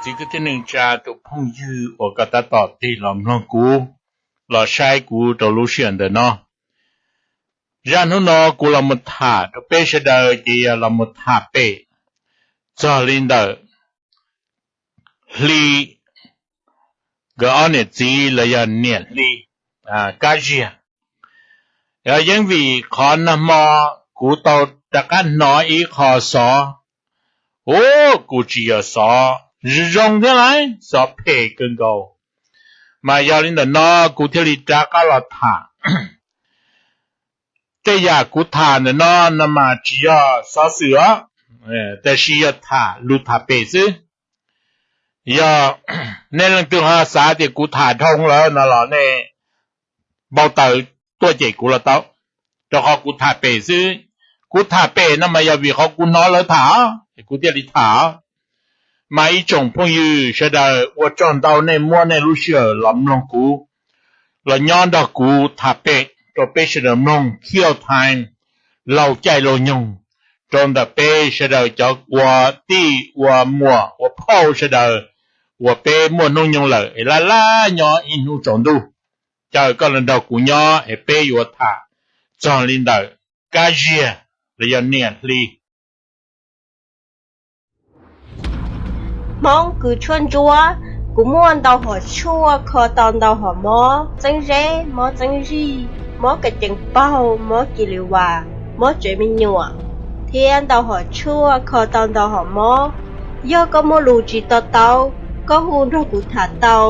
Txiv kwv tij neej tsa tus phooj ywg uas koj tab tom tig los mloog kuv, los saib kuv rau lub sij hawm ntawm no. Zaj hnub no kuv los mus tham rau peb sawv daws ces yog los mus tham pem txog li ntawm Hli, nkawd ob niam txiv los yog niam Hli, Kab Ziag. Yeej vim qhov nag hmo kuv tau rov qab hnov ib qho xov, ub, kuv tsis yog xov zoo thiab lauj, xov phem kawg nkaus. Mas yog li ntawm no kuv thiaj li rov qab los tham. Tej yam kuv tham ntawm no no mas tsis yog xov xwm os, tab sis yog tham lus tham pem xwb. Yog nej leej twg ho xav tias kuv tham dhau lawm no los nej npau taws tuaj cem kuv los tau, rau qhov kuv tham pem xwb. Kuv tham pem no mas yog vim qhov kuv hnov lawv tham, kuv thiaj li tham. Mas ib tsoom phooj ywg sawv daws, ua tsaug ntau nej muab nej lub sij hawm los mloog kuv, los nyob nrog kuv tham pem rau peb sawv daws mloog Khiav Thaiv laug caij laug nyoog, rau ntawm peb sawv daws cov ua tij ua muam ua phauj sawv daws uas peb muaj hnub nyoog lawm es laj laj nyob ib hnub tsaus ntuj. Caw koj los nrog kuv nyob es peb yuav tham txog li ntawm Kab Ziag los yog niam Hli. Hmoob kws tshuaj ntsuab, kuv muaj ntau hom tshuaj kho tau ntau hom mob txeeb zeb, mob txeeb zij, mob kas cees paug, mob kis lis vas, mob tsev me nyuam, thiab ntau hom tshuaj kho tau ntau hom mob. Yog koj muaj lus tsis to taub, koj hu nrog kuv tham tau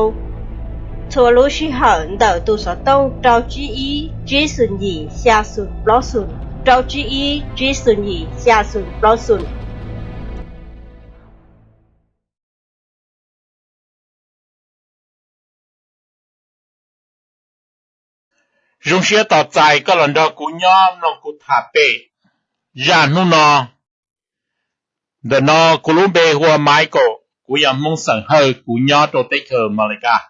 txhua lub sij hawm ntawm tus xov tooj rau tsib ib tsib xoom yim xya xoom plaub xoom, rau tsib ib tsib xoom yim xya xoom plaub xoom. Zoo siab tos txais koj los nrog kuv nyob mloog kuv tham pem zaj hnub no. Ntawm no kuv lub npe hu ua Michael, kuv yog Hmoob xeem Hawj, kuv nyob rau teb chaws Amelikas.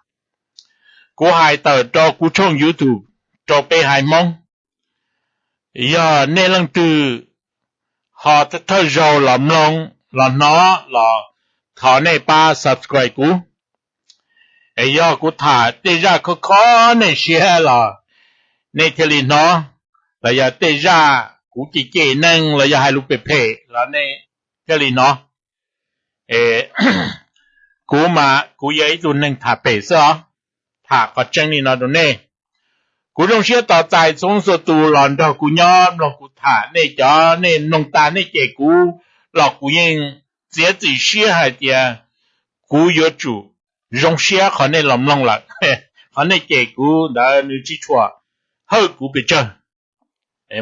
Kuv hais tawm rau kuv tshooj YouTube rau peb haiv Hmoob. Yog nej leej twg ho thawj zaug los mloog los hnov los thov nej pab subscribe kuv. Es yog kuv tham tej zaj kho kho nej siab los nej thiaj li hnov, los yog tej zaj kuv cem cem neeg los yog hais lus phem phem los nej thiaj li hnov. Kuv mas kuv yog ib tug neeg tham pem xwb os, tham qhov tseeb li no rau nej. Kuv zoo siab tos txais txhua txhua tus los nrog kuv nyob mloog kuv tham, nej cov nej mloog tag nej cem kuv los kuv yeej txiav txim siab hais tias kuv yuav tsum zoo siab qhov nej los mloog lawm. Qhov nej cem kuv ntawd nws tsis tshua hawj kuv pes tsawg.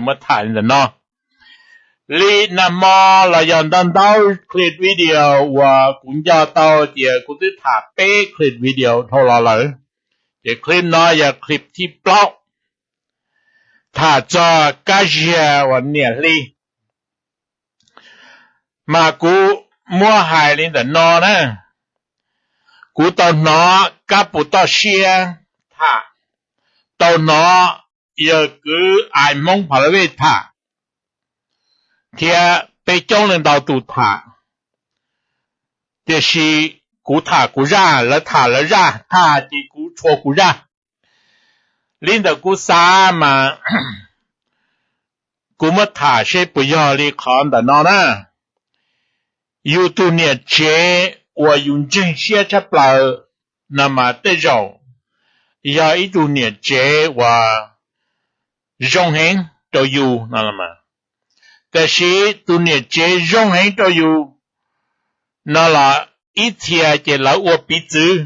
Muab tham li ntawm no. Li nag hmo los yog ntau ntau clip video uas kuv nco tau tias kuv twb tham peb clip video dhau los lawm. Ces clip no yog clip thib plaub, tham txog Kab Ziag uas niam Hli. Mas kuv muab hais li ntawm no na, kuv tau hnov Kab Puv Toj Siab tham, tau hnov yawg kwv Ais Hmoob Pha La Vej tham, thiab peb coob leej ntau tus tham. Tiam sis kuv tham kuv zaj, lawv tham lawv zaj, tham ces kuv tshua kuv zaj. Li ntawm kuv xav mas kuv muab tham seb puas yog li qhov ntawm no na. Yus tus niam tsev uas yus ntseeg siab tshaj plaws no mas tej zaum yog ib tug niam tsev uas zoo heev rau yus no. Tiam sis tus niam tsev zoo heev rau yus no los ib txhia ces lawv ua piv txwv.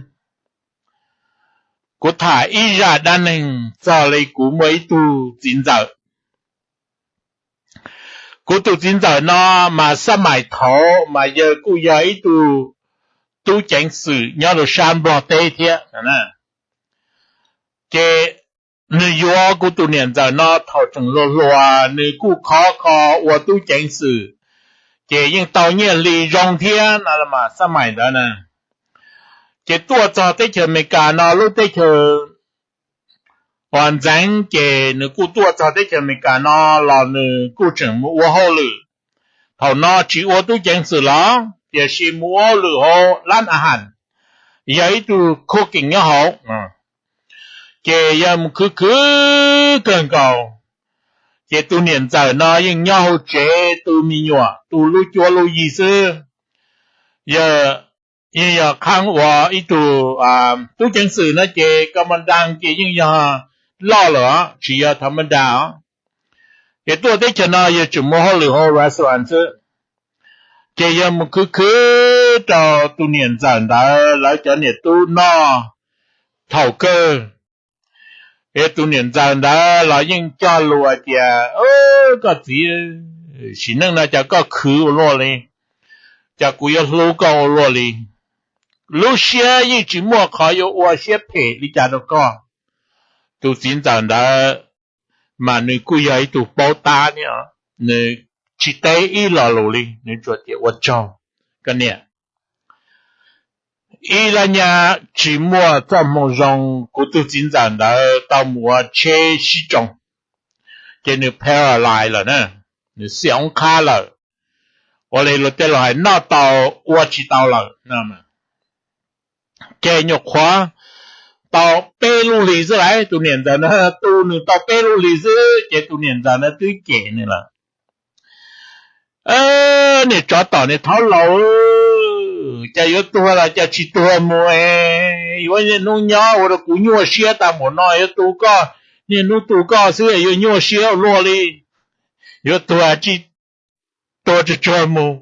Kuv tham ib zaj dab neeg txog li kuv muaj ib tug txiv ntxawm. Kuv tus txiv ntxawm no mas xab maim thaud mas yawg kuj yog ib tug tub ceev xwm nyob rau sab Nplog teb thiab. Ces nws yuav kuv tus niam ntxawm no thaum tseem hluas hluas, nws kuj khov kho ua tub ceev xwm, ces yeej tau nyiaj hli zoo thiab no mas xab maim ntawd na. Ces tuaj txog teb chaws Amelikas no lub teb chaws uas ntxeev, ces nws kuj tuaj txog teb chaws Amelikas no los nws kuj tseem mus ua hauj lwm. Thaum no tsis ua tub ceev xwm los, tiam sis mus ua hauj lwm hauv lab a has, yog ib tug cooking nyob hauv. Ces yog mus khwv khwv kawg nkaus, ces tus niam ntxawm no yeej nyob hauv tsev tu me nyuam tu lub cuab lub yig xwb. Yog, yeej yog qhaab ua ib tug tub ceev xwm no ces ka ma da ces yeej yog loj lawm os, tsis yog tha ma da os. Ces tuaj teb chaws no yog tseem muaj hauj lwm hauv restaurant xwb. Ces yog mus khwv khwv rau tus niam ntxawm ntawd lawv cov niam tub noj thaum kawg. Es tus niam ntxawm ntawd los yeej cog lus hais tias, koj txiv, sim neej no cas koj khwv ua luaj li, cas kuv yuav hlub koj ua luaj li. Lub siab yeej tsis muaj qhov yuav ua siab phem li cas rau koj. Tus txiv ntxawm ntawd mas nws kuj yog ib tug paub tab thiab, nws tsis teb ib lo lus li, nws tsuas tias ua tsaug koj niam. Ib lab nyab tsis muaj txoj hmoo zoo, kuv tus txiv ntxawm ntawd tau mus ua tsheb sib tsoo, ces nws paralyze lawm na, nws xiam oob qhab lawm. Ua li luag tej laus hais noj tau ua tsis tau lawm. Ces nyuam qhuav tau peb lub hlis xwb lauj, tus niam ntxawm na tu nws tau peb lub hlis xwb ces tus niam ntxawm na twb cem nws lawm. Niag tsov tom niag thaub laus, cas yuav tuag los cas tsis tuag mus, yuav niaj hnub nyob ua rau kuv nyuaj siab tas npaum no, yuav tu koj, niaj hnub tu koj xwb yuav nyuaj siab ua luaj li, yuav tuag tsis tuag tsuag tsuag mus.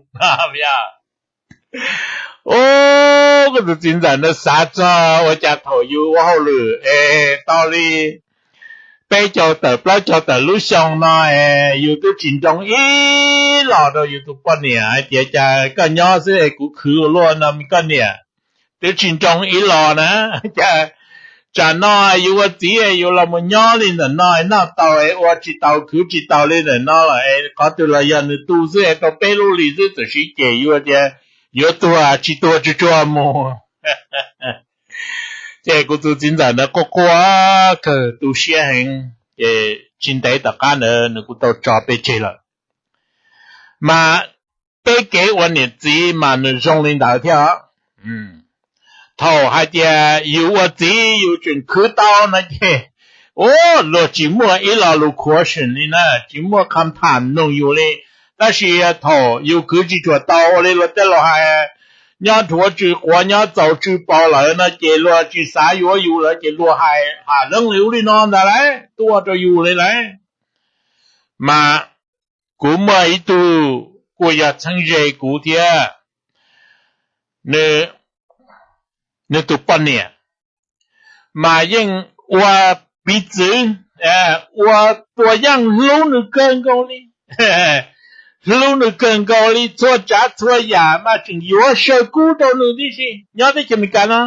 Ub, kuv tus txiv ntxawm ntawd xav txog ua cas thaum yus ua hauj lwm es tau li peb caug tawm plaub caug tawm lub xyoo no es yus twb tsis nroo ib los rau yus tus poj niam hais tias cas koj nyob xwb es kuv khwv ua luaj no me koj niam, twb tsis nroo ib los na. Cas tsam no yus ua txiv yus los mus nyob li ntawm no noj tau ua tsis tau khwv tsis tau li ntawm no lawm es qhov twg los yog nws tu xwb es tau peb lub hlis xwb txawm siv cem yus tias yuav tuag tsis tuag tsuag tsuag mus. Ces kuv tus txiv ntxawm ntawd quaj quaj kawg tu siab heev, ces tsis ntev tom qab ntawd nws kuj tau tso peb tseg lawm. Mas peb kev ua niam txiv mas nws zoo li ntawd thiab. Thaum hais tias yus ua txiv yus tseem khwv tau no ces, ub, luag tsis muaj ib lo lus question li na, tsis muaj kham tham nug yus li. Tab sis thaum yus khwv tsis tshua tau ua li luag tej laus hais, nyob dhuav tsw quav nyob txaus tsw paus lawm no ces luag tsis xav yuav yus lawm ces luag hais ham leej li ub li no ntag lauj, tuaj rau yus li lauj. Mas kuv muaj ib tug kuj yog txheeb ze kuv thiab, nws tus poj niam mas yeej ua piv txwv, ua tua yeej hlub nws kawg nkaus li, hlub nws kawg nkaus li, txhua tsav txhua yam mas tseem yuav saw kub rau nws tib si. Nyob teb chaws Amelikas no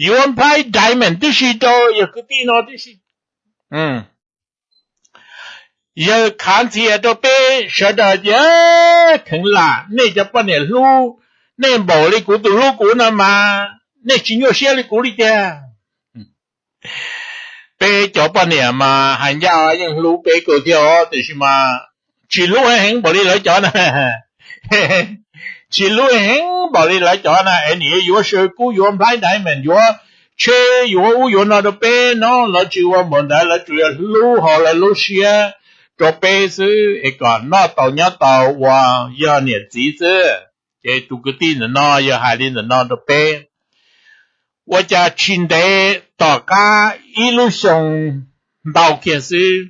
yuav nplhaib diamond tib si rau yawg kwv tij no tib si. Yawg khav ntxhias rau peb sawv daws tias, kheev lam nej cov poj niam hlub nej npaum li kuv tus hlub kuv no mas nej tsis nyuaj siab li kuv li tiag. Peb cov poj niam mas hais ncaj yeej hlub peb kawg thiab os, tiam sis mas tsis hlub heev npaum li lawv cov na. Tsis hlub heev npaum li lawv cov na es nim yuav saw kub yuav nplhaib diamond yuav tsheb yuav ub yuav no rau peb no, lawv tsis ua npaum ntawd, lawv tsuas yog hlub hauv lawv lub siab rau peb xwb es kom noj tau nyob tau ua yog niam txiv xwb. Ces tus kwv tij ntawm no yawg hais li ntawm no rau peb. Ua cas tsis ntev tom qab ib lub xyoo ntau kiag xwb,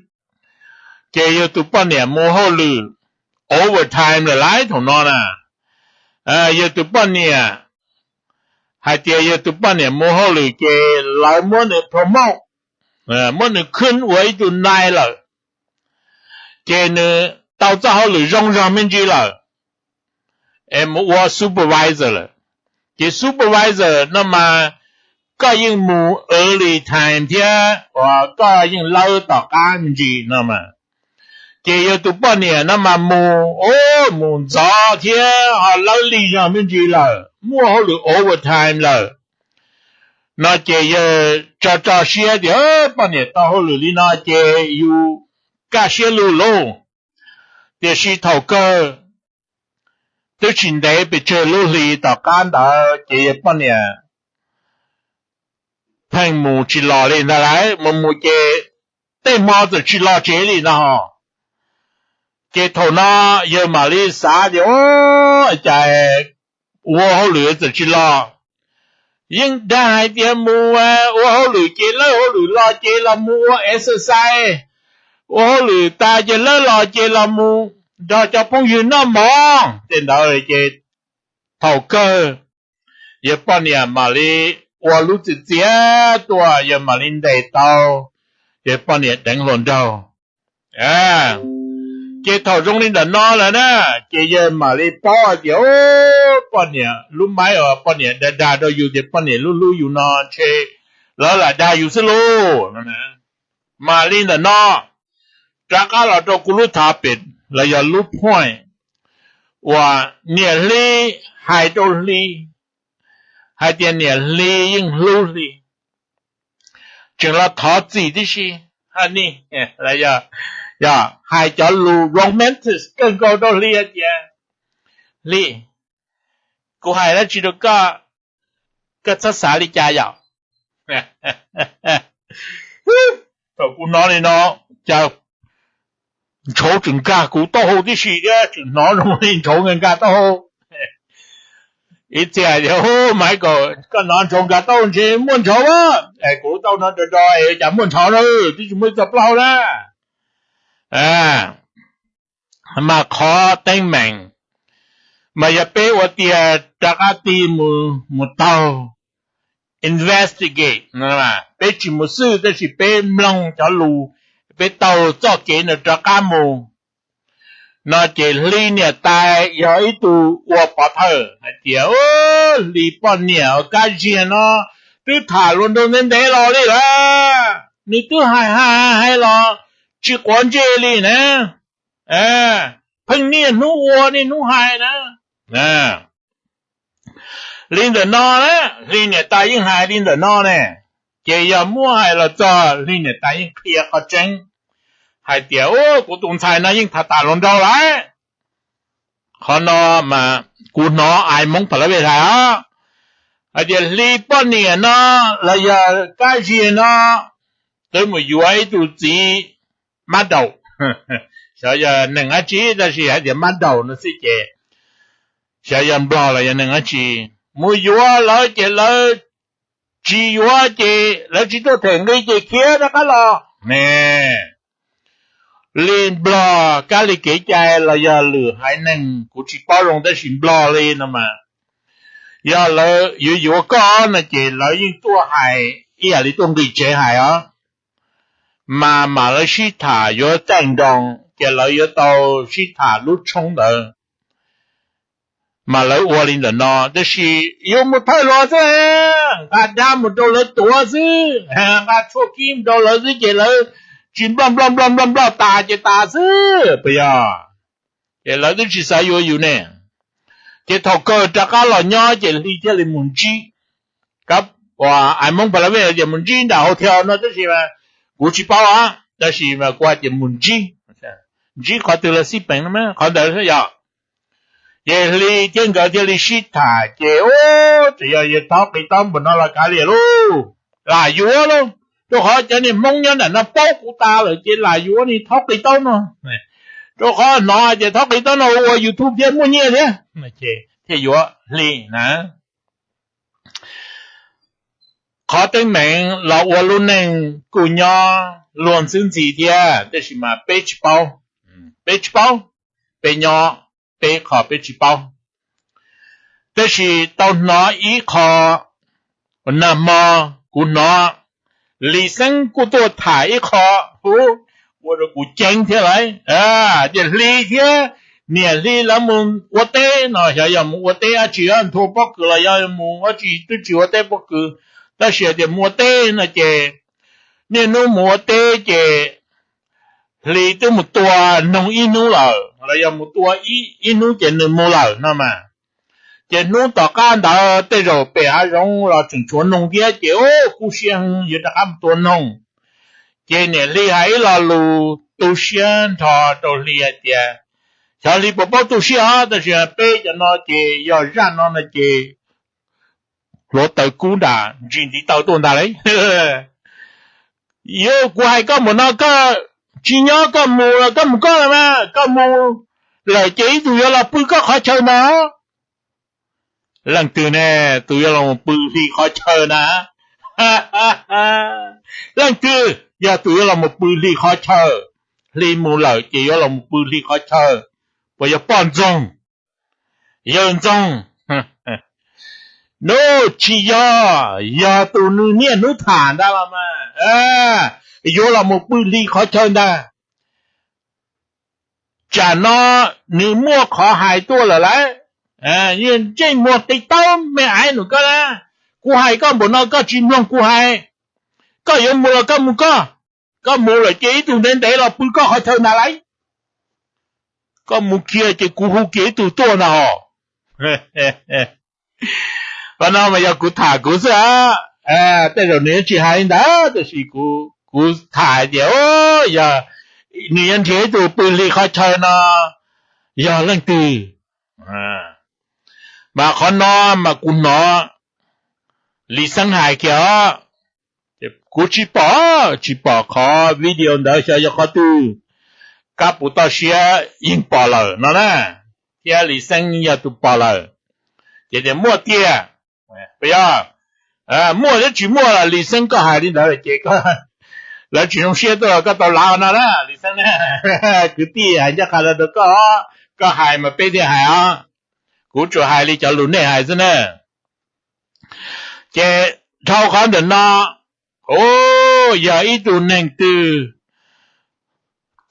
ces yawg tus poj niam mus hauj lwm overtime lawm lauj thaum no na. Yawg tus poj niam hais tias yawg tus poj niam mus hauj lwm ces lawv muab nws promote, muab nws khwb ua ib tug nai lawm, ces nws tau txoj hauj lwm zoo zog me ntsis lawm es mus ua supervisor lawm. Ces supervisor no mas koj yeej mus early time thiab uas koj yeej lawb tom qab me ntsis no mas. Ces yawg tus poj niam no mas mus, mus ntxov thiab ho lawb lig zog me ntsis lawm, muaj hauj lwm overtime lawm no ces yawg tso tso siab tias poj niam tau hauj lwm li no ces yus kaj siab lug lauj. Tiam sis thaum kawg twb tsis ntev pes tsawg lub hli tom qab ntawd ces yawg poj niam pheej mus tsis los li ntag lauj, mus mus ces tej hmo txawm tsis los tsev li ntag hos. Ces thaum no yawg mam li xav tias, o, cas ua hauj lwm txawm tsis los. Yeej dag hais tias mus ua hauj lwm ces lawb hauj lwm los ces los mus ua exercise, ua hauj lwm tas ces lawb los ces los mus nrog cov phooj ywg noj mov. Tej ntawd ces thaum kawg yawg poj niam mam li ua lub txiv txiav tuaj, yawg mam li ntes tau yawg poj niam deev hluas nraug. Ces thaum zoo li ntawm no lawm na, ces yawg mam li paub hais tias, o, poj niam lub maib uas poj niam dag dag rau yus tias poj niam hlub hlub yus no ntshe lawv lam dag yus xwb lauj. Mas li ntawm no rov qab los rau kuv lub topic los yog lub point uas niam hli hais rau hli hais tias niam hli yeej hlub hli, tseem los thov txim tib si, hais cov lus romantic kawg nkaus rau hli hais tias, hli, kuv hais dab tsi rau koj, koj txhob xav li cas yom. Thaum kuv hnov li no, cas ntshauv tseem nkag kuv taub hau tib si thiab, tseem hnov zoo li ntshauv nkag nkag taub hau. Ib txhia hais tias, Michael, koj hnov ntshauv nkag taub hau ntshe muaj ntshauv a. Es kuv taub hau no do do es cas muaj ntshauv na, twb tsis muaj ib txoj plaub hau na. Mas qhov teeb meem mas yog peb ua tiag rov qab tig mus taug investigate, peb tsis mus xwb tab sis peb mloog cov lus, peb taug txoj kev ntawd rov qab mus no ces hli niam tais yog ib tug ua pov thawj hais tias, hli poj niam uas Kab Ziag no twb tham hluas nraug ntev ntev los li lawm, nws twb hais hais hais los tsis quav ntsej li na. Pheej niaj hnub ua niaj hnub hais na. Li ntawm no na, hli niam tais yeej hais li ntawm no ne, ces yog muab hais los txog hli niam tais yeej qhia qhov tseeb hais tias, kuv tus ntxhais no yeej tham tas hluas nraug lawm. Qhov no mas kuv hnov ai Hmoob Pha La Vej hais os, hais tias hli poj niam no los yog Kab Ziag no twb mus yuav ib tug txiv mab daum, xyov yog neeg dab tsi tab sis hais tias mab daum no xwb ces xyov yog Nplog los yog neeg dab tsi, mus yuav lawv ces lawv tsis yuav ces lawv tsis tuaj them nqi ces khiav rov qab los ne. Li Nplog kab li kev cai los yog lwm haiv neeg kuv tsis paub zoo tab sis Nplog li no mas, yog lawv yuav yuav koj no ces lawv yeej tuaj hais ib yam li tuaj nqis tsev hais os, mas mam lawv sib tham yuav caij nroos ces lawv yuav tau sib tham lub tshoob ntawd. Mas lawv ua li ntawm no tab sis yuav mus thawj hluas xwb, nqa dab mus rau lawv tuav xwb, nqa tshuaj kib mus rau lawv xwb ces lawv tsis nploj nploj nploj nploj nploj tas ces tas xwb puas yog? Ces lawv twb tsis xav yuav yus ne. Ces thaum kawg rov qab los nyob ces Hli thiaj li mus ntsib, kab uas ai Hmoob Pha La Vej tias mus ntsib nram hotel no tab sis mas kuv tsis paub, tab sis mas kuv hais tias mus ntsib, ntsib qhov twg los xij peem no qhov ntawd yog. Ces Hli thiab nkawd thiaj li sib tham ces, txawm yog yawg thaub qis taub npaum no los kav liam lauj, lam yuav lauj, rau qhov cov niag Hmoob nyob nram no paub kuv tas lawm ces lam yuav niag thaub qis taub no, rau qhov hnov hais tias thaub qis taub no ua YouTube thiab muaj nyiaj thiab, thiaj yuav Hli na. Qhov teeb meem los ua lub neej kuj nyob luag ntxwb ntxhi thiab tab sis mas peb tsis paub, peb tsis paub, peb nyob peb qho peb tsis paub. Tab sis tau hnov ib qho, nag hmo kuv hnov Lis Xeeb kuj tuaj tham ib qho, hu, ua rau kuv ceeb thiab lauj. Tias Hli thiab niam Hli lawv mus ua teb no, xyov yog mus ua teb dab tsi, nthua pob kws los yog mus dab tsi twb tsis ua teb pob kws, tab sis hais tias mus ua teb no ces niaj hnub mus ua teb ces Hli twb mus tua noog ib hnub lawm los yog mus tua ib hnub ces nws mus lawm no mas. Ces hnub tom qab ntawd tej zaum pem hav zoov los tseem tshuav noog thiab ces, o, kub siab heev yuav rov qab mus tua noog. Ces niam Hli hais ib lo lus tu siab nrho rau Hli hais tias, Xyov Hli puas paub tu siab os, tab sis peb cov no ces yog zaj no no ces hluav taws kub nram ntsis ntiv taw tuaj ntag lauj. Yog kuv hais koj npaum no koj tsis nyob koj mus los koj mus koj los mas, koj mus lawm ces ib tug yuav los pw koj qhov chaw ntag. Leej twg ne, tus yuav los mus pw Hli qhov chaw na? Leej twg yog tus yuav los mus pw Hli qhov chaw? Hli mus lawm ces yuav los mus pw Hli qhov chaw? Puas yog poj ntxoog, yawg ntxoog? Nub tsis yog, yog tus nws niaj hnub tham ntag los mas, yuav los mus pw Hli qhov chaw ntag. Tsam no nws muaj qhov hais tuaj lawm lauj. Yeej ntsej muag qis taub me aiv nus koj na. Kuv hais koj npaum no koj tsis mloog kuv hais. Koj yuav mus los koj mus koj, koj mus lawm ces ib tug ntev ntev los pw koj qhov chaw ntag lauj. Koj mus kiag ces kuv hu kiag ib tug tuaj ntag hos. Qhov no mas yog kuv tham kuv xwb, tej zaum nws yuav tsis hais li ntawd tab sis kuv tham hais tias yog nws yuav nrhiav ib tug pw Hli qhov chaw no yog leej twg. Mas qhov no mas kuv hnov Lis Xeeb hais kiag os. Kuv tsis pom, tsis pom qhov video ntawd xyov yog qhov twg. Kab Puv Toj Siab yeej pom lawm no na, thiab Lis Xeeb yog tus pom lawm. Ces tias muaj tiag, puas yog? Muaj thiab tsis muaj los Lis Xeeb koj hais li ntawd ces lawv tsis zoo siab tuaj los koj tau lav no na Lis Xeeb na. Kwv tij hais ncaj qha rau koj, koj hais mas peb thiaj hais os. Kuv tsuas hais li cov lus nej hais xwb na. Ces dhau qhov ntawm no, yog ib tug neeg twg,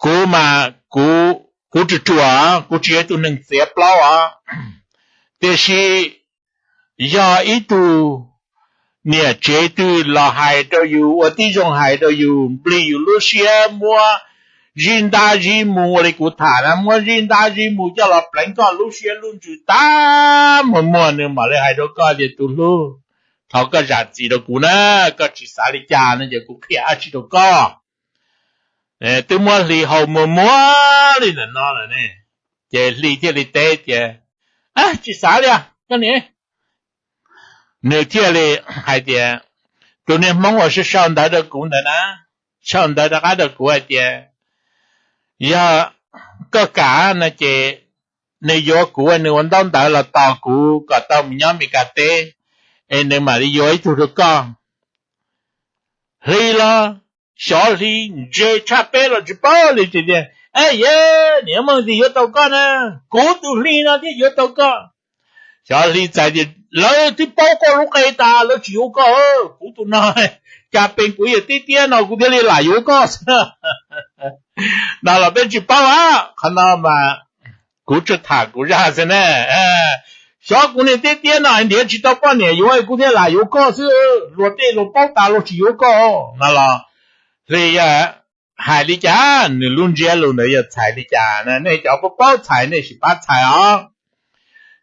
kuv mas kuv ruam ruam, kuv tsis yog ib tug neeg txiav plaub os, tiam sis yog ib tug niam tsev twg los hais rau yus, ua tib zoo hais rau yus, nplig yus lub siab, muab zib ntab zib mus ua li kuv tham na, muab zib ntab zib mus coj los pleev koj lub siab lub ntsws tag muag muag, nws mam li hais rau koj tias tus hlub, thov koj zam txim rau kuv na, koj tsis xav li cas no ces kuv qhia dab tsi rau koj. Twb muab Hli hau muag muag li ntawm no lawm ne, ces Hli thiaj li teb tias, tsis xav li os koj niam. Nws thiaj li hais tias, tus niag Hmoob uas sau sau ntawv rau kuv ntawd na, sau ntawv rov qab rau kuv hais tias, yog koj kam no ces nws yuav kuv, nws ua ntaub ntawv los tos kuv kom tau mus nyob Mes Kas teb, es nws mam li yuav ib tug rau koj. Hli los xyov Hli ntse tshaj peb los tsis paub li tias, ab ye, niam Meej Tis yuav tau koj na, kuv tus Hli no thiaj yuav tau koj. Xyov Hli txais tias lawv twb paub koj lub qe tas lawv tsis yuav koj, kuv tus no cas pes kuv yawg tib tiab no kuv thiaj li lam yuav koj xwb no los peb tsis paub a. Qhov no mas kuv tsuas tham kuv zaj xwb na. Xyov kuv niag tib tiab no ntiav tsis tau poj niam yuav kuv thiaj lam yuav koj xwb, luag tej luag paub tas luag tsis yuav koj no los Hli hais li cas, nws lub ntsiab lus ntawd yog txhais li cas na, nej cov paub paub txhais nej sim pab txhais os.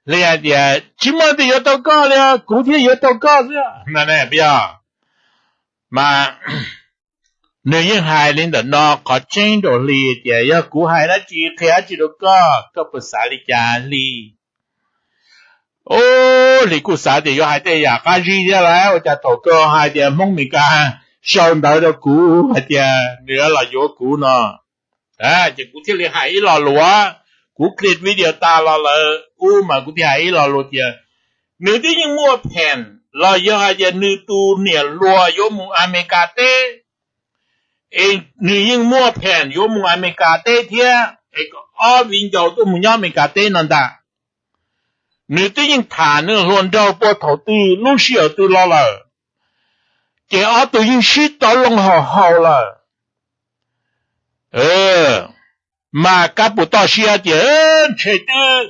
Hli hais tias tsis muaj leej twg yuav tau koj li, kuv thiaj yuav tau koj xwb no. Mas nws yeej hais li ntawm no, qhov tseeb rau Hli tias yog kuv hais dab tsi qhia dab tsi rau koj, koj puas xav li cas Hli? Ub, Hli kuj xav tias yuav hais tej yam qab zib thiab lauj, ua cas thaum kawg hais tias Hmoob Mes Kas sau ntawv rau kuv hais tias nws los yuav kuv no. Ces kuv thiaj li hais ib lo lus, kuv clip video tas los lawm ub mas kuv thiaj hais ib lo lus tias nws twb yeej muaj pheem los yog hais tias nws tus niam hluas yuav mus Amelikas teb, es nws yeej muaj pheem yuav mus Amelikas teb thiab, es kom ob viv ncaus tuaj mus nyob Amelikas teb no ntag. Nws twb yeej tham nws hluas nraug puag thaum twg lub sij hawm twg los lawm, ces ob tug yeej sib tov loo haum haum lawm. Mas Kab Pus Toj Siab tias ntshe twb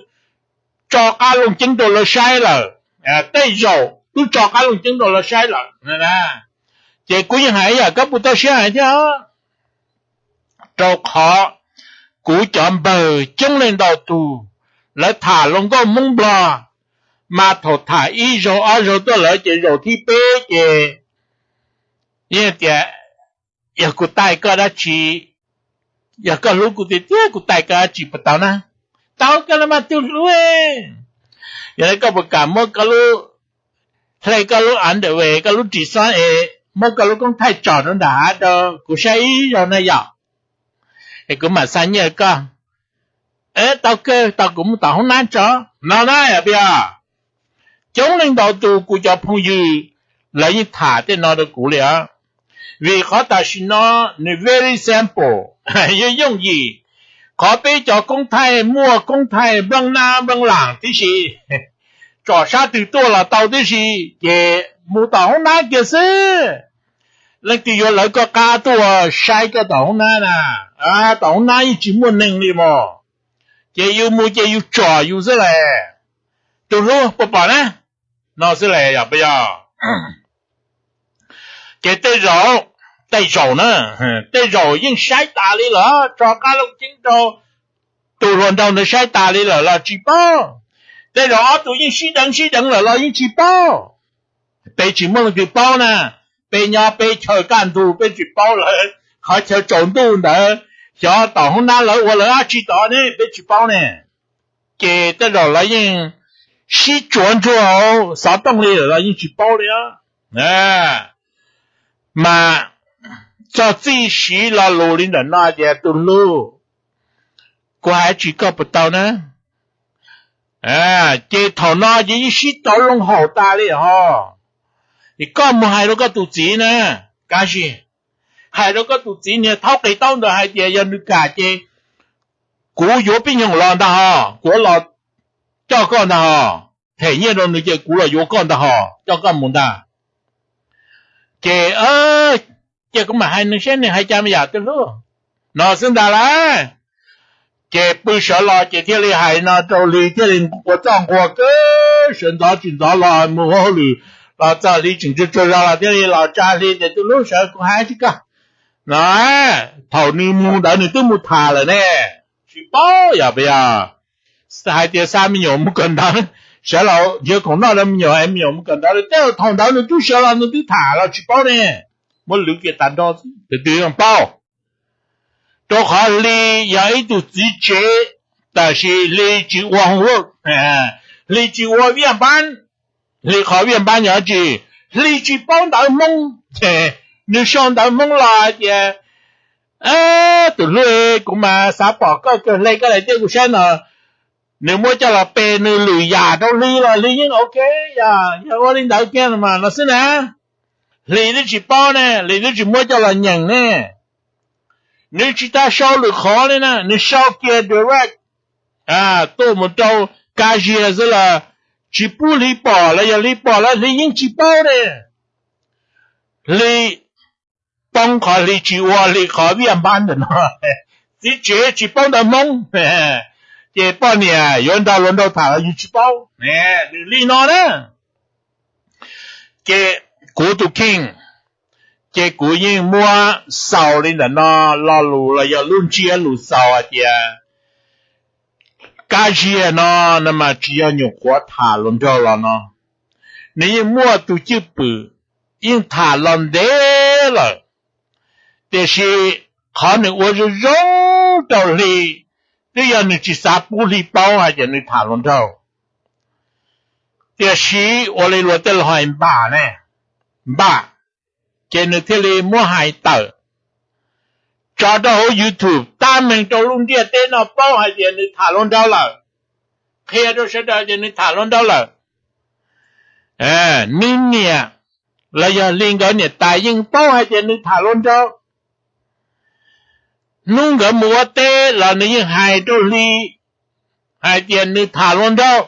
tso qab looj ceeb rau lawv saib lawm, tej zaum twb tso qab looj ceeb rau lawv saib lawm. Ces kuv yeej hais yam Kab Pus Toj Siab hais thiab, rau qhov kuv cov npawg coob leej ntau tug, lawv tham hluas nkauj Hmoob Nplog, mas thaum tham ib zaug ob zaug tuaj lawm ces zaum thib peb ces yeej tias, yog kuv taij koj dab tsi, yog koj hlub kuv tiag tiag kuv taij koj dab tsi puas tau na? Tau kawg los mas tus hlub. Yog li koj puas kam muab koj lub, hle koj lub underwear, koj lub ris xob es muab koj lub koob thaij tso rau nram hav rau kuv saib ib zaug na yom? Es kuv mam xa nyiaj koj. Tau kawg, tau, kuv mus tom hoob nab tso no na yom, puas yog? Coob leej ntau tus kuv cov phooj ywg lawv yeej tham tej no rau kuv li os. Vim qhov tam sim no nws very simple, yooj yooj yim. Qhov peb cov koob thaij muaj koob thaij nplooj nab nplooj lam tib si, tsom sab twg tuaj los tau tib si, ces mus tom hoob nab kiag xwb. Leej twg yuav lawv koj qab tuaj saib koj tom hoob nab na, tom hoob nab yeej tsis muaj neeg li mog. Ces yus mus ces yus tsom yus xwb las. Tus hlub puas pom na? No xwb las yom, puas yog? Ces tej zaum, tej zaum na, tej zaum yeej saib tas li lawm, tso qab looj ceeb rau tus hluas nraug ntawd saib tas li lawm los tsis paub. Tej zaum ob tug yeej sib deev sib deev lawm los yeej tsis paub. Peb tsis muaj leej twg paub na. Peb nyob peb chaw kaj ntug peb tsis paub lawm, qhov chaw tsaus ntuj ntawd xyov tom hoob nab lawv ua lawv dab tsi tod ne peb tsis paub ne. Ces tej zaum lawv yeej sib tsuav ntsuag hauv xov tooj li lawm los yeej tsis paub li os. Mas txog txij siv lo lus li ntawm no tias tus hlub, kuv hais tsis koj puas tau na. Ces thaum no ces yeej sib tov loo haum tas li ho. Es koj mus hais rau koj tus txiv na, Kab Zis, hais rau koj tus txiv niag thaub qis taub ntawd hais tias yog nws kam ces kuv yuav pib nyoog los ntag ho, kuv los coj koj ntag ho, them nyiaj rau nws ces kuv los yuav koj ntag ho, coj koj mus ntag. Ces, ces kuv mam hais nws seb nws hais cas me yam twg hlub no xwb ntag lauj. Ces pw sawv los ces thiaj li hais no rau Hli thiaj li nqua txoj nqua kawg, sawv ntxov tsis ntxov los mus ua hauj lwm los txog Hli tseem tsaug tsaug zog los thiaj li los tsa Hli tias tus hlub sawv kuv hais tsis koj no. Thaum nws mus ntawd nws twb mus tham lawm ne, tsis paub yog puas yog? Hais tias xa me nyuam mus kawm ntawv, sawv los nrhiav khoom noj rau me nyuam es me nyuam mus kawm ntawv lawm, tej thaum ntawd nws twb sawv los nws twb tham los tsis paub ne. Muab lwv kiag tas nrho, tus twg yeej paub. Rau qhov Hli yog ib tug txiv tsev, tab sis Hli tsis ua homework, Hli tsis ua viaj npab. Hli qhov viaj npab yog tsi? Hli tsis paub ntawv Hmoob. Nws sau ntawv Hmoob los hais tias, tus hlub, kuv mas xav pom koj kawg, hle koj daim tiab kuv saib no. Nws muab coj los pe nws lwm yam rau Hli los Hli yeej ok, yog yog ua li ntawd kiag no mas no xwb na. Hli twb tsis paub ne, Hli twb tsis muab coj los nyeem ne. Nws tsis tas sau lwm qhov li na, nws sau kiag direct tuaj mus rau Kab Ziag xwb los tsis pub Hli pom los yog Hli pom los Hli yeej tsis paub ne. Hli poob qhov Hli tsis ua Hli qhov viaj npab ntawm no. Txiv tsev tsis paub ntawv Hmoob, ces poj niam yuav nrog hluas nraug tham los yus tsis paub. Nws li no na. Ces kuv tus kheej, ces kuv yeej muab xaus li ntawm no, lo lus los yog lub ntsiab lus xaus hais tias Kab Ziag no, no mas tsis yog nyuam qhuav tham hluas nraug los no, nws yeej muaj tus cwj pwm, yeej tham los ntev lawm. Tiam sis qhov nws ua zoo zoo rau Hli, twb yog nws tsis xav pub Hli paub hais tias nws tham hluas nraug. Tiam sis ua li luag tej laus hais npam ne, npam, ces nws thiaj li muab hais tawm tso rau hauv YouTube tab meeg rau lub ntiaj teb no paub hais tias nws tham hluas nraug lawm, qhia rau sawv daws tias nws tham hluas nraug lawm. Nws niam los yog Hli nkawd niam tais yeej paub hais tias nws tham hluas nraug. Hnub nkawd mus ua teb los nws yeej hais rau Hli hais tias nws tham hluas nraug.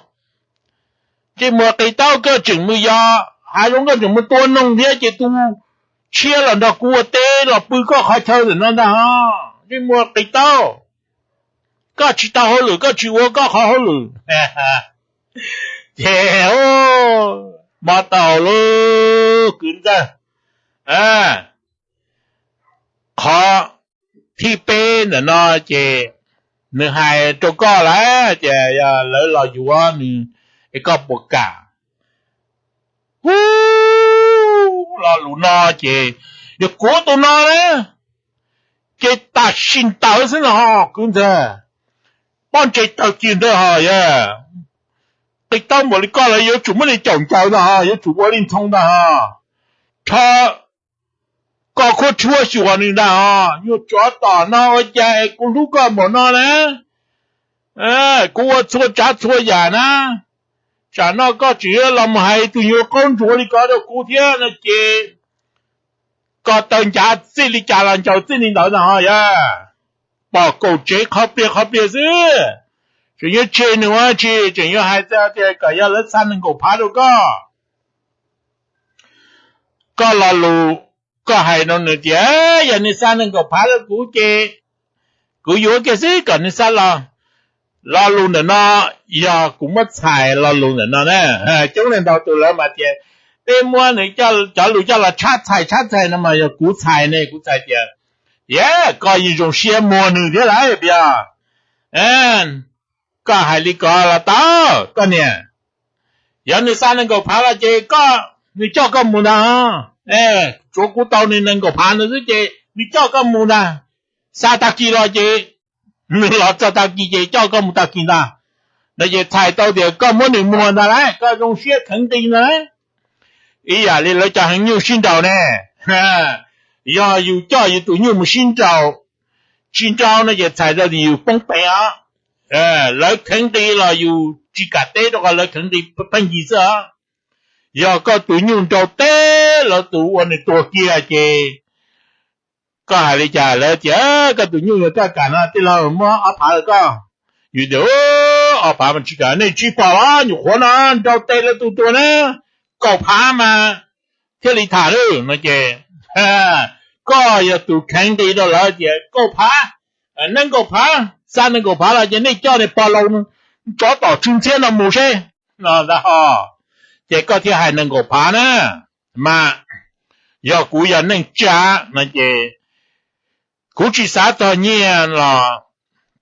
Ntsej muag qis taub, koj tseem mus yos hav zoov, koj tseem mus tua noog thiab ces tus tshiab los nrog kuv ua teb los pw koj qhov chaw ntawm no ntag ho. Ntsej muag qis taub, koj tsis tau hauj lwm, koj tsis ua koj qhov hauj lwm. Ces mob tau lauj kwv ntxawg. Qhov thib peb ntawm no ces nws hais rau koj lawm ces yog lawv los yuav nws es koj puas kam? Hu, lo lus no ces yog kuv tus no na, ces tam sim ntawd xwb no ho kwv ntxawg. pob ntseg tawg kiag ntag hos yog. Qis taub npaum li koj lawv yuav tsum muab nws caum ncaws ntag hos, yuav tsum ua li ntxhoo ntag hos. Rho koj khuab rhuab xyuas nws ntag hos. Nyuag tsov tom no, ua cas es kuv hlub koj npaum no na? Kuv ua txhua tsav txhua yam na, tsam no koj tseem yuav los mus hais tus nyuag qaub ntsuav li ko rau kuv thiab no ces koj taw ncav txij li cas los ncaws txij li ntawd ntag hos yog. Pom kaum tsev qhov pliag qhov pliag xwb, tseem yuav tseg nws ua tsi, tseem yuav hais tias kom yog lawv xa nees nkaum phav rau koj. Koj lo lus, koj hais rau nws tias yog nws xa nees nkaum phav rau kuv ces kuv yuav kiag xwb kom nws xa los. Lo lus ntawm no yog kuv muab txhais lo lus ntawm no na. Coob leej ntau tus lawv mas tias peb muab nws cov lus coj los tshab txhais tshab txhais no mas yog kuv txhais ne, kuv txhais tias, yog koj yeej zoo siab muag nws thiab lawm puas yog? Koj hais li ko los tau, koj niam. Yog nws xa nees nkaum phav los ces koj, nws coj koj mus ntag. Tsuav kuv tau nws nees nkaum phav ntawd xwb ces nws coj koj mus ntag. Xa tag kis los ces, nws los txog tag kis ces coj koj mus tag kis ntag. No ces txhais tau tias koj muab nws muag ntag lauj, koj zoo siab kheev nqi ntag lauj. Ib yam li lawv cov heev nyuj sib nraus ne, yog yus coj yus tus nyuj mus sib nraus tsis nrau no ces txhais tau tias yus poob peev os. Lawv kheev nqi los yus tsis kam teb rau qhov lawv kheev nqi pheej yig xwb os. Yog koj tus nyuj nrau teb lawv tus ua nws tuag kiag ces koj hais li cas lawv tias koj tus nyuj yog kaj kam no tij laug muab ob phav rau koj. Yus tias ob phav mas tsis kam, nej tsis pom los nyuam qhuav no nrau teb lawv tus tuag na, kaum phav mas thiaj li tham lawm no ces koj yog tus kheev nqi rau lawv tias kaum phav, nees nkaum phav, xa nees nkaum phav los ces nej coj niag pog laus tsov tom tsw ntxhiab no mus seb no ntag hos. Ces koj thiaj hais nees nkaum phav na. Mas yog kuv yog neej tsa no ces kuv tsis xav txog nyiaj los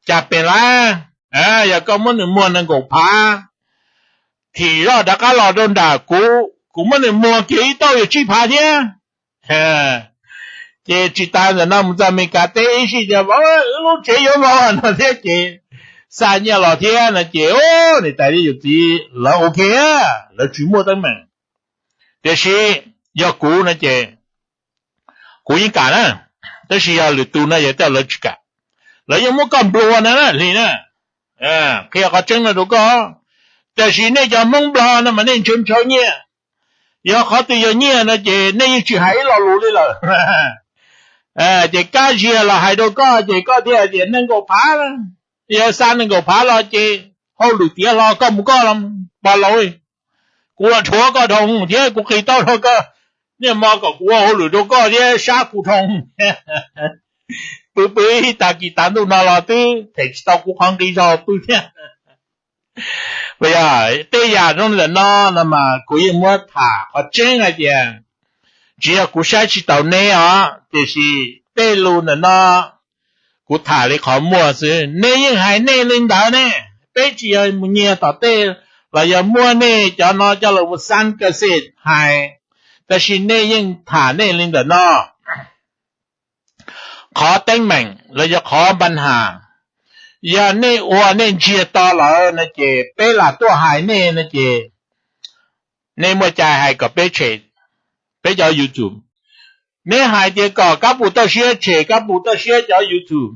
cas pes lawm. Yog koj muab nws muag nees nkaum phav, thim zoj rov qab los rau nram kuv, kuv muab nws muag kiag ib tauj yog tsib phav thiab. Ces tsis tas ntawm no mus txog Amelikas teb ib sij tias vauv, wb lub tsev yuav vau no thiab ces xa nyiaj los thiab no ces niam tais thiab yawm txiv lawv ok, lawv tsis muaj teeb meem. Tiam sis yog kuv no ces kuv yeej kam na, tab sis yog lwm tus no yog tej lawv tsis kam. Lawv yeej muab koj nplua na hli na. Qhia qhov tseeb no rau koj, tiam sis nej cov Hmoob Nplog no mas nej ntshaw ntshaw nyiaj. Yog qhov twg yog nyiaj no ces nej yeej tsis hais ib lo lus li lawm. Ces kab ziag los hais rau koj ces koj thiaj tias nees nkaum phav, yog xa nees nkaum phav los ces hauj lwm tiav hlo koj mus koj los pog laus. Kuv los rhuav koj dhau thiab kuv qis taub rau koj, niaj hmo kom kuv ua hauj lwm rau koj thiab sab kuv dhau. Pw pw ib tag kis tas ntuj no los twb them tsis tau kuv qhov nqi zog pw thiab. Yog tej yam zoo li ntawm no no mas kuv yeej muab tham qhov tseeb hais tias tsis yog kuv saib tsis taus neb os, tiam sis tej lus ntawm no kuv tham li qhov muaj xwb, nej yeej hais nej li ntawd ne. Peb tsis yog mus nyiag tom tej los yog muab nej cov no coj los mus xab ka xej hais, tab sis nej yeej tham nej li ntawm no. Qhov teeb meem los yog qhov npa nham, yog nej ua nej ntsiag to lawm no ces peb lam tuaj hais nej no ces nej muaj cai hais kom peb tshem peb cov YouTube. Neb hais tias kom Kab Pus Toj Siab tshem Kab Pus Toj Siab cov YouTube,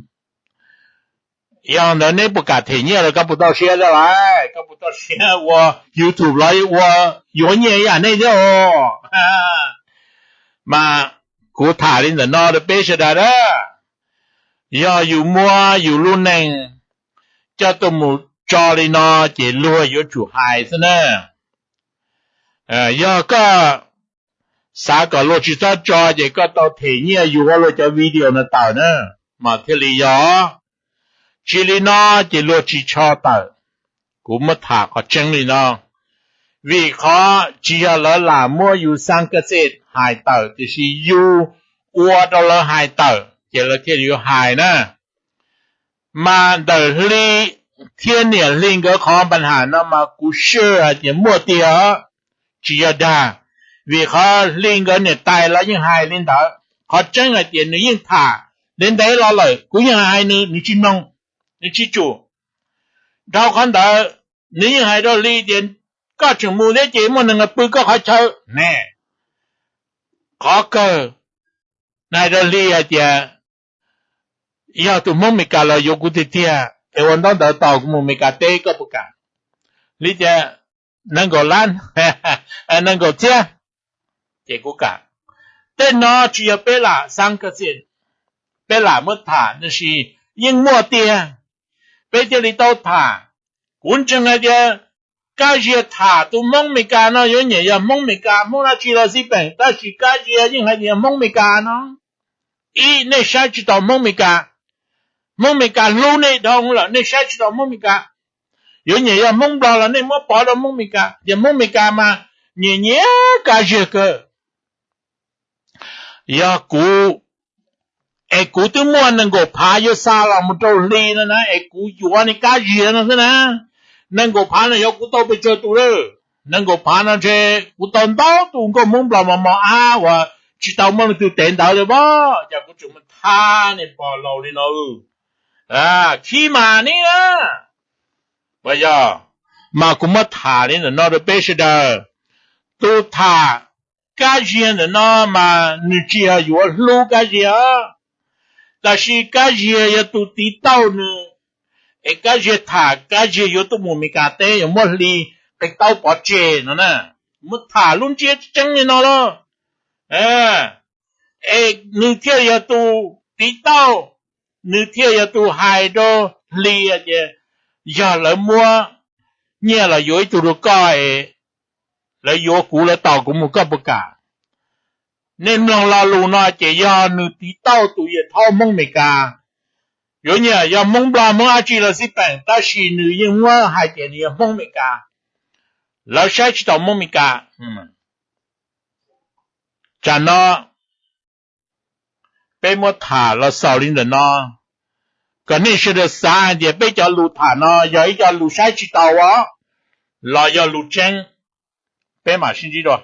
yog ntawd neb puas kam them nyiaj rau Kab Pus Toj Siab thiab lawm? Kab Pus Toj Siab ua YouTube los ua yuav nyiaj ib yam nej thiab os. Mas kuv tham li ntawm no rau peb sawv daws na, yog yus muab yus lub neej coj tuaj mus tso li no ces luag yuav tsum hais xwb na. Yog koj xav kom luag tsis txhob tso ces koj tau them nyiaj yuav luag cov video no tawm na, mas thiaj li yog. Tsis li no ces luag tsis tso tawm. Kuv muab tham qhov tseeb li no, vim qhov tsis yog lawv lam muab yus xab ka xej hais tawm, tiam sis yus ua rau lawv hais tawm ces lawv thiaj li yuav hais na. Mas ntawm Hli thiab niam Hli nkawd qhov npa nham no mas kuv sure hais tias muaj tiag, tsis yog dag. Vim qhov Hli nkawd niam tais los yeej hais li ntawd. Qhov tseeb hais tias nws yeej tham ntev ntev los lawm, kuv yeej hais nws, nws tsis mloog, nws tsis tsum. Dhau qhov ntawd, nws yeej hais rau Hli tias, koj tseem mus thiab ces muaj neeg pw koj qhov chaw ne. Qhov kawg, nws hais rau Hli hais tias, yog tus Hmoob Meskas los yuav kuv tiag tiag es ua ntaub ntawv tos kuv mus Meskas teb, koj puas kam? Hli tias, nees nkaum lab, nees nkaum txhiab, ces kuv kam. Tej no tsis yog peb lam xav kawg xwb, peb lam muab tham tab sis yeej muaj tiag, peb thiaj li tau tham. Kuv ntseeg hais tias Kab Ziag tham tus Hmoob Meskas no yuav nyiam yog Hmoob Meskas, Hmoob dab tsi los xij peem, tab sis Kab Ziag yeej hais tias Hmoob Meskas no. Ib, nej saib tsis taus Hmoob Meskas, Hmoob Meskas hlub nej dhau lawm, nej saib tsis taus Hmoob Meskas. Yuav nyiam yog Hmoob Nplog los nej muab pov rau Hmoob Meskas, ces Hmoob Meskas mas nyiam nyiam Kab Ziag kawg. Yog kuv, es kuv twb muaj nees nkaum phav yuav xa los mus rau Hli no na, es kuv yuav niag Kab Ziag no xwb na. Nees nkaum phav no yog kuv tau pes tsawg tus lawm? Nees nkaum phav no ntshe kuv tau ntau tus nkauj Hmoob Nplog mos mos ab uas tsis tau muaj leej twg tev ntawd li pab, ces kuv tseem mus tham niag pog laus li no. Khib mas ni na. Yog, mas kuv muab tham li ntawm no rau peb sawv daws. Tus tham Kab Ziag ntawm no mas nws tsis yog yuav hlub Kab Ziag, tab sis Kab Ziag yog tus tiv tauj nws, es Kab Ziag tham Kab Ziag yuav tuaj mus Meskas teb, yuav muab Hli qe taub pov tseg no na. Muab tham lub ntsiab tseeb li no lauj. Es nws thiaj yog tus tiv tauj, nws thiaj yog tus hais rau Hli tias, yog lawv muab nyiaj los yuav ib tug rau koj es lawv yuav kuv, lawv tos kuv mus, koj puas kam? Nej mloog lo lus no ces yog nws tiv tauj tus yawg thaub Hmoob Meskas. Yuav nyiam yog Hmoob Nplog Hmoob dab tsi los xij peem, tab sis nws yeej muab hais tias nws yog Hmoob Meskas. Lawv saib tsis taus Hmoob Meskas. Tsam no peb muab tham los xaus li ntawm no, kom nej sawv daws xav hais tias peb cov lus tham no yog ib co lus saib tsis taus os, los yog lus tseeb. Peb mam sib ntsib dua.